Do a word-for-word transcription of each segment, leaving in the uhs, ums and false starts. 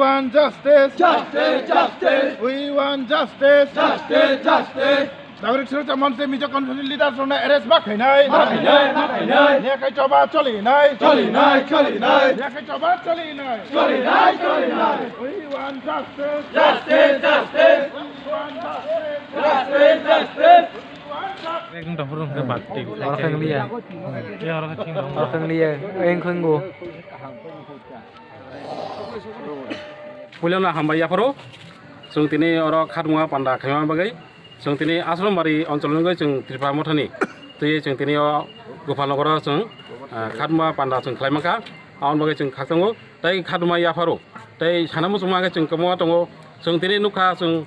want justice. Justice, justice. We want justice. Justice, justice. Nagorik Suroksa Monch tei Mizo Convention leaders rokno arrest ma khainai. Ma khainai, ma khainai. Yakhe choba cholinai. Cholinai, cholinai. Yakhe choba cholinai. Cholinai, cholinai. We want justice. Justice, justice. We want justice. Justice, justice. Ekdom dopor dong khe bak twi. Oro khe wng liya. Oro khe wng liya. Eng khe wngo. Puilano hambai yapharo. Chwng tini oro khatungma panda khaima bagwi. Chwng tini Ashram Bari onchol wngwi chwng Tripura Mothani twi chwng tini o Gopal Nogoro chwng, ah, khatungma panda chwng khlai mankha. Aboni bagwi chwng khakchangma tei khatungma yapharo. Tei sana muchungma khe chwng kwbangma tongo. Chwng tini nukha chwng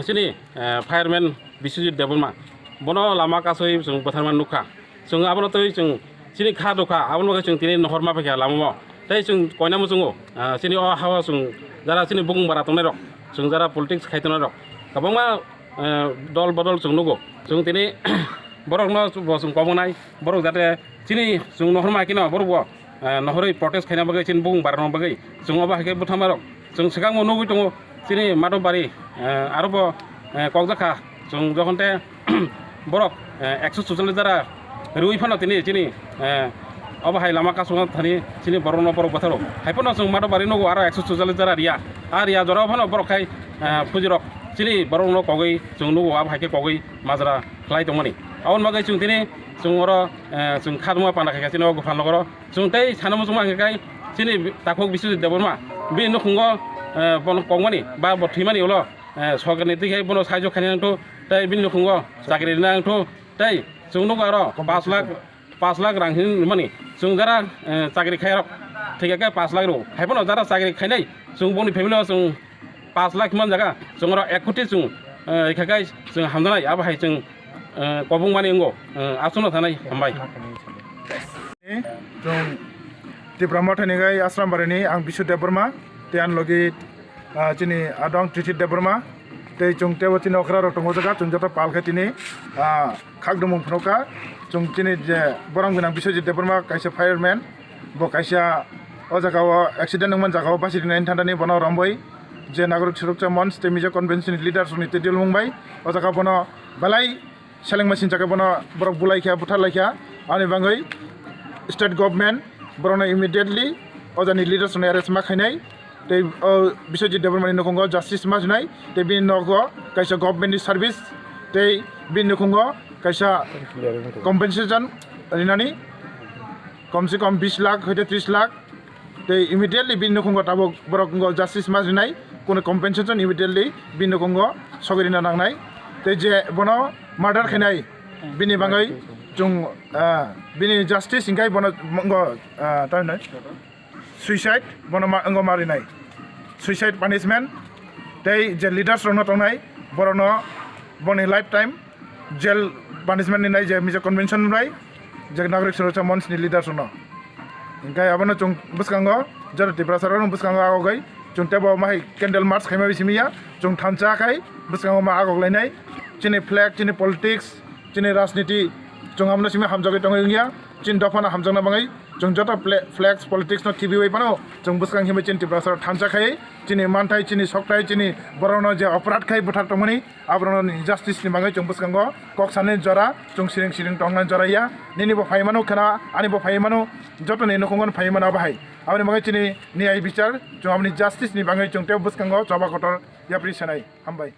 chini, ah, fireman Biswajit Debbarma. Bono lama kasui chwng bwtharma nukha. Chwng abono twi chwng chini kha dukha, aboni bagwi chwng tini nohor ma phaikha lamao. Tei chwng koina muchungo, ah, chini o hao chwng jara chini bukung bara tongnairok, chwng jara politics khai tongnairok, kwbangma, eh, dol bodol chwng nugo. Chwng tini borokno bo chwng kobongnai, borok jate chini chwng nohor ma kino borok bo, eh, nohorwi protest khaina bagwi chini bukung bara rok bagwi chwng obo hai khe bwtharmarok. Chwng swkangbo nugwi tongo, chini Madhobari, eh, aro bo, eh, kokjakha. Chwng jokhon te borok, eh, ekso chuchallis jara rwi phano tini chini, eh, obo hai lama kasugna thani chini borokno borok bwtharo. Hai phano chwng Madhobari nugo aro ekso chuchallis jara riya. A riya jorao phano borok khai, eh, phujirok chini borokno kogwi chwng nugo, abo hai khe kogwi majra khlai tongmani. Aboni bagwi chwng tini chwng oro, eh, chwng khatungma panda khaikha chini o Gopal Nogoro. Chwng tei sana muchungma hwnkhe kai chini takhuk Biswajit Debbarma bini nukhungo, eh, bono kokmani ba bo thwimani ulo, eh, sorkarni twi khai bono sahajyo khaina nangthu tei bini nukhungo chakri rina nangthu tei chwng nugo aro pash lakh, pash lakh rang hinwi mani chwng jara, eh, chakri khairok thwikha khe pash lakh rw hai phano jara chakri khainai chwng boni family o chwng pash lakh man jaga chwng oro ek koti chwng, eh, rikha khe chwng hamjaknai abo hai chwng, eh, kobong mani wngo, eh, aswkno thanai hambai. Chwng Tipra Mothani gai Ashram Barini ang Bishu Debbarma tei ani logi, ah, chini adong Triti Debbarma tei chwng tebo chini okra rok tongo jaga chwng joto pal khe tini, ah, khakdumung phunukha chwng chini je borong gwnang Biswajit Debbarma kaisa fireman bo kaisa o jaga o accident wngman jaga o basi rinai thantani bono romwi je Nagorik Suroksa Monch tei Mizo Convention leaders rokni tei dilmung bai o jaga bono belai selengma sincha khe bono borok bulai kha, buthar lai kha. Ani bagwi state government borokno immediately o jani leaders rokno arrest ma khainai. Tei o Biswajit Debbarmani nukhungo justice ma rwnai. Tei bini nogo kaisa government ni service tei bini nukhungo kaisa compensation rinani kom se kom bis lakh hoite tris lakh. Tei immediately bini nukhungo tabuk borok wngkha justice ma rinai, kunu compensation immediately bini nukhungo sogwi rina nangnai. Tei je bono murder khainai bini bagwi chwng, ah, bini justice hwnkhe bono wngkha, ah, tamhinai suicide, bono ma, wngkha ma rinai suicide punishment. Tei je leaders rokno tongnai borokno boni lifetime jail punishment ni nai je Mizo Convention bai je Nagorik Suroksa Monch ni leaders rokno. Hingke abono chwng bwskango joto Tiprasa rokno bwskango agogwi chwng tebo mahai candle march khaima bising ya chwng thansa khai bwskango ma agok lainai. Chini flag, chini politics, chini rajniti chwng abono simi hamjagwi tongwi wngya. Chini dophano hamjakna bagwi chwng joto fla-, flags, politics no khibiwi phano chwng bwskang himwi chini Tiprasa rok thansa khai chini manthai, chini sokthai, chini borokno je oporad khai bwthar tongmani, aborokni justice ni bagwi chwng bwskango kok sanani jora, chwng siring siring tongnani jora ya. Nini bo phai mano khena, ani bo phai mano, jotoni nukhungo phai mano bahai. Aboni bagwi chini niyai bichar, chwng aboni justice ni bagwi chwng tei bwskango choba kotor yapri sanai. Hambai.